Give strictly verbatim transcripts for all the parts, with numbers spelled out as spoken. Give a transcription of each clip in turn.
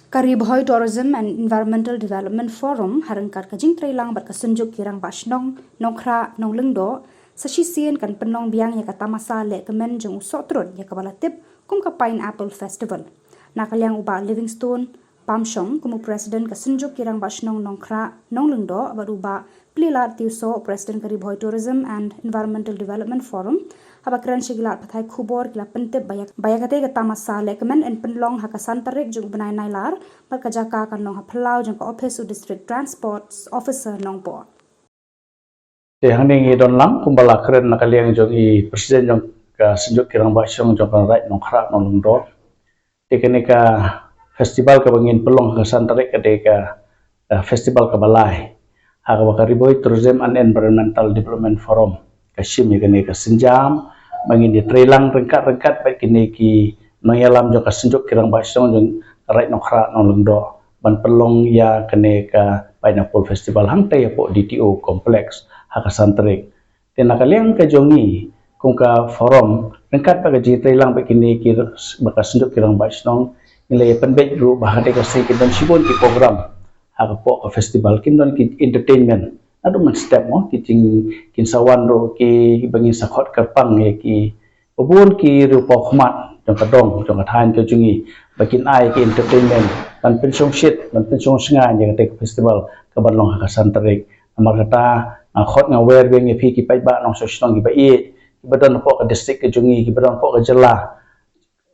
Ka Ri Bhoi Tourism and Environmental Development Forum, ha ryngkat ka jingtrei lang bad ka Synjuk ki Rangbah Shnong Nongkhrah Nonglyngdoh, sa shisien kan pynlong biang ïa ka tamasa lehkmen jong u Sohtrun ïa kaba la tip kum ka Pineapple Festival. Na ka liang u Bah Livingstone Pamshong kum u President ka Synjuk ki Rangbah Shnong Nongkhrah Nonglyngdoh bad u Bah Plielad Tiewsoh, President ka Ri Bhoi Tourism and Environmental Development Forum, haba kren sha ki lad pathai khubor ki la pyntip ba ïa, ba ïa katei ka tamasa lehkmen yn pynlong ha ka san tarik jong u bnai Nailar, bad ka jaka kan long ha phyllaw jong ka ophis u District Transport Officer Nongpoh. Te hangne ngi don lang kumba la kren na ka liang jong i President jong ka Synjuk ki Rangbah Shnong jong ka Raid Nongkhrah Nonglyngdoh. Te kane ka festival kaba ngin pynlong ha ka san tarik ka dei ka, ka festival kaba lai ha kaba ka Ri Bhoi Tourism and Environmental Development Forum ka shim ïa kane ka sienjam ba ngin ïa trei lang ryngkat ryngkat bad kine ki nongïalam jong ka Synjuk ki Rangbah Shnong jong ka Raid Nongkhrah Nonglyngdoh ban pynlong ïa kane ka Pineapple Festival hangtei hapoh D T O Complex ha ka san tarik. Te na ka liang ka jong ngi kum ka forum ryngkat bad ka jingtrei lang bad kine ki, bad ka Synjuk ki Rangbah Shnong, ngi la ïa pynbeit ruh ba ha katei ka sngi kin don shibun ki program ha kapoh ka festival, kin don ki entertainment, naduh mynstep mo, ki jing, kin sa wan ruh ki, ba ngin sa khot kyrpang ïa ki, ba bun ki riew paw khmat jong ka dong jong ka thaiñ ka jong ngi ba kin ai ki entertainment ban pynshongshit, ban pynshongshngaiñ ïa katei ka festival kaban long ha ka san tarik. Namar kata nga khot nga wer biang ïa phi ki paidbah nongshong shnong kiba ïeit, kiba don hapoh ka district ka jong ngi, kiba don hapoh ka jylla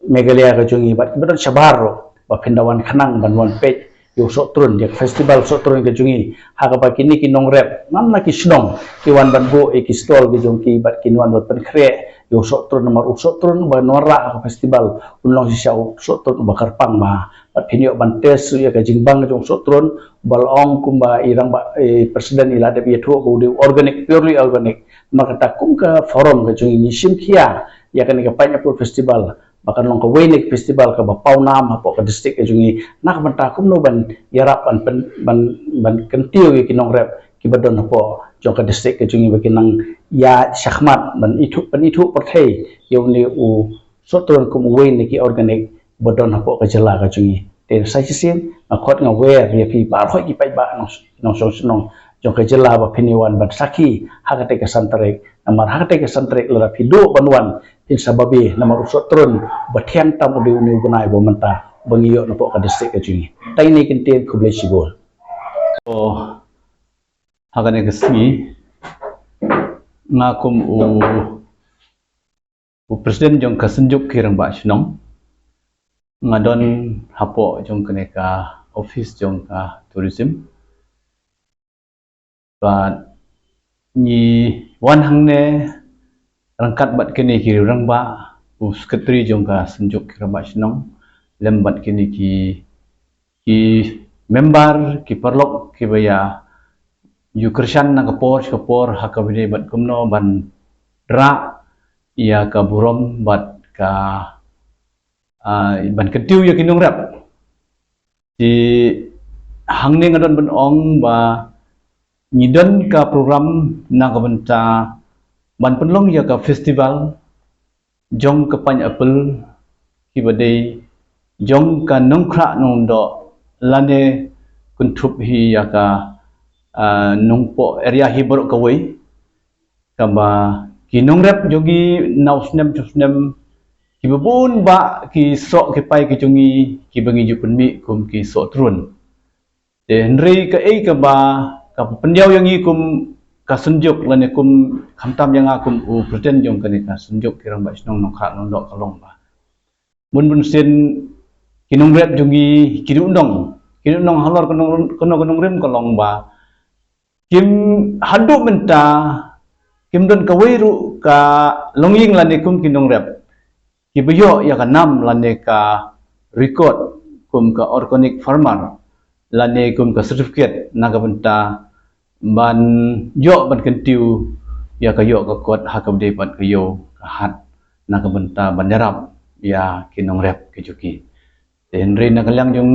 Meghalaya ka jong ngi bad kiba don shabar ruh, ba phin da wan khnang ban wan peit ïa u Sohtrun, ïa ka festival Sohtrun ka jong ngi, ha kaba kine ki nongrep man la ki shnong ki wan ban buh ïa ki stall ki jong ki bad kin wan ban pynkhreh ïa u Sohtrun, namar u Sohtrun uba wanrah ha ka festival un long shisha u Sohtrun uba kyrpang bha. Bad phin ïoh ban test ïa ka jingbang jong u Sohtrun, ba la ong kumba i rangbah, i President i la dep ïathuh ba u dei u organic, purely organic. Namar kata kum ka forum ka jong ngi ngi shim khia ïa kane ka Pineapple Festival ba kan long kawei na ki festival kaba paw nam hapoh ka district ka jong ngi, na ka bynta kumno ban ïarap ban pyn, ban, ban kyntiew ïa ki nongrep kiba don hapoh jong ka district ka jong ngi ba kin nang ïaid shakhmat ban ithuh, ban ithuh pyrthei ïa une u Sohtrun kum uwei na ki organic ba don hapoh ka jylla ka jong ngi. Te sa shisien nga khot nga wer ïa phi baroh ki paidbah nong, nongshong shnong jong ka jylla ba phin ïa wan ban sakhi ha katei ka san tarik. Namar ha katei ka san tarik lada phi duh ban wan, phin sa babe, namar u Sohtrun ba thiang tam u dei une u bnai ba mynta ba ngi ïoh napoh ka district ka jong ngi. Tang ine i kyntien, khublei shibun. To ha kane ka sngi nga kum u, u President jong ka Synjuk ki Rangbah Shnong, nga don hapoh jong kane ka office jong ka tourism. Bad ngi wan hangne ryngkat bad kine ki rangbah, u Secretary jong ka Synjuk ki Rangbah Shnong, lem bad kine ki, ki member, ki paralok kiba ïa ju kyrshan na ka por sha ka por ha kaba ïadei bad kumno ban rah ïa ka burom bad ka, ah, ban kyntiew ïa ki nongrep. Te hangne nga don ban ong ba ngi don ka program na ka bynta ban pynlong ïa ka festival jong ka pineapple kiba dei jong ka Nongkhrah Nongdoh lane kynthup hi ïa ka, ah, Nongpoh area hi baroh kawei. Kaba ki nongrep jong ngi na u snem sha u snem kiba bun bah ki soh ki pai ki jong ngi kiba ngi ju pynmih kum ki Sohtrun. Te hynrei kaei kaba ka pyndiaw ïa ngi kum ka Synjuk lane kum khamtam ïa nga kum u President jong kane ka Synjuk ki Rangbah Shnong Nongkhrah Nongdoh ka long ba bun bun sien ki nongrep jong ngi ki duhnong, ki duhnong halor kano kano ka nongrim ka long ba kim haduh mynta kim don kawei ruh ka longïing lane kum ki nongrep kiba ïoh ïa ka nam lane ka record kum ka organic farmer lane kum ka certificate na ka bynta ban ïoh ban kyntiew ïa ka ïoh ka kot ha kaba ïadei bad ka ïew ka hat na ka bynta ban ïarap ïa ki nongrep ki jong ki. Te hynrei na ka liang jong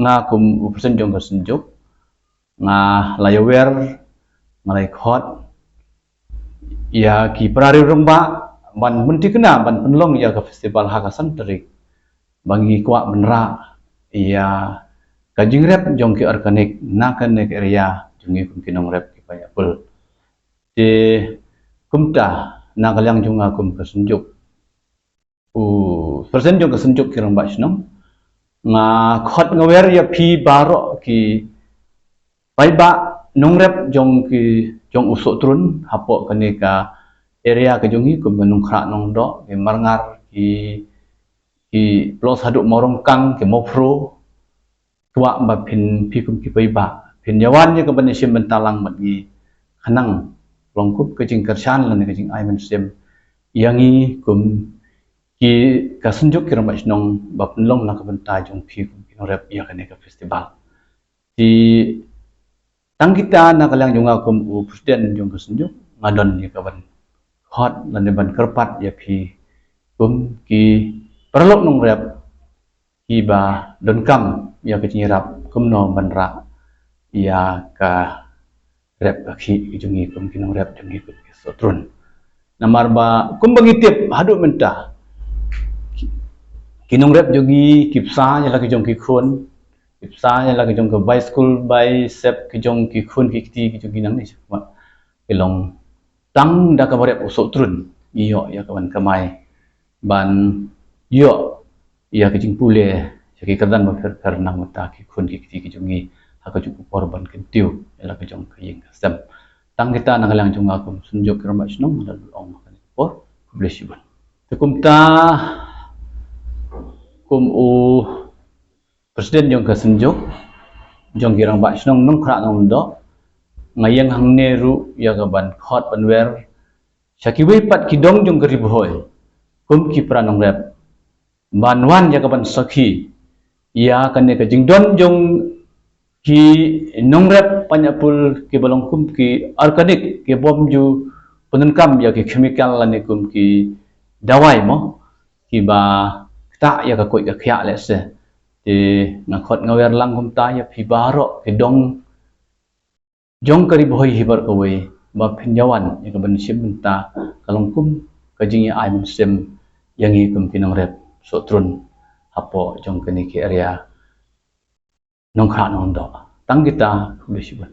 nga kum u President jong ka Synjuk, nga la ïawer, nga la ïakhot ïa ki para riew rangbah ban pynthikna ban pynlong ïa ka festival ha ka san tarik ba ngi kwah ban rah ïa ka jingrep jong ki organic na kane ka area jong ngi kum ki nongrep ki pineapple. Te kumta na ka liang jong nga kum ka Synjuk u President jong ka Synjuk ki Rangbah Shnong, nga khot nga wer ïa phi baroh ki paidbah nongrep jong ki jong u Sohtrun hapoh kane ka area ka jong ngi kum ka Nongkhrah Nongdoh, ki Marngar, ki ki Plos haduh Mawrongkang, ki Mawphro, kwah ba phin phi kum ki paidbah phin ïa wan ïa ka ban ïa shim bynta lang bad ngi khnang long kum ka jingkyrshan lane ka jingai mynsiem ïa ngi kum ki ka Synjuk ki Rangbah Shnong ba pynlong na ka bynta jong phi kum ki nongrep ïa kane ka festival. Te tang kita na ka liang jong nga kum u President jong ka Synjuk nga don ïa ka ban khot lane ban kyrpad ïa phi kum ki paralok nongrep kiba donkam ïa ka jingïarap kumno ban rah ïa ka rep ka khih ki jong ngi kum ki nongrep jong ngi kum ki Sohtrun. Namar ba kumba ngi tip haduh mynta ki nongrep jong ngi ki bsa ïa la ki jong ki khun, ki bsa ïa la ki jong ka bai skul bai sep ki jong ki khun ki kti ki jong ngi nangne, ki long tang da kaba rep u Sohtrun ngi ïoh ïa ka ban kamai ban ïoh ïa ka jingpule ïa ki kyrdan bapher bapher na ka bynta ki khun ki kti ki jong ngi ha kajuh ka por ban kyntiew ïa la ka jong ka ïing ka sem. Tang kita na ka liang jong nga kum Synjuk ki Rangbah Shnong nga la ong ha kane ka por. Khublei shibun. Te kumta kum u President jong ka Synjuk jong ki Rangbah Shnong Nongkhrah Nongdoh, nga ïeng hangne ruh ïa ka ban khot ban wer sha kiwei pat ki dong jong ka Ri Bhoi kum ki para nongrep ban wan ïa ka ban sakhi ïa kane ka jingdon jong ki nongrep pineapple kiba long kum ki organic, ki bym ju pyndonkam ïa ki chemical lane kum ki dawai mo kiba ktah ïa ka koit ka khiah lehse. Te nga khot nga wer lang kumta ïa phi baroh ki dong jong ka Ri Bhoi hi baroh kawei ba phin ïa wan ïa ka ban shim bynta ka long kum ka jingïa ai mynsiem ïa ngi kum ki nongrep Sohtrun hapoh jong kane ka area Nongkhrah Nongdoh. Tang kita, khublei shibun.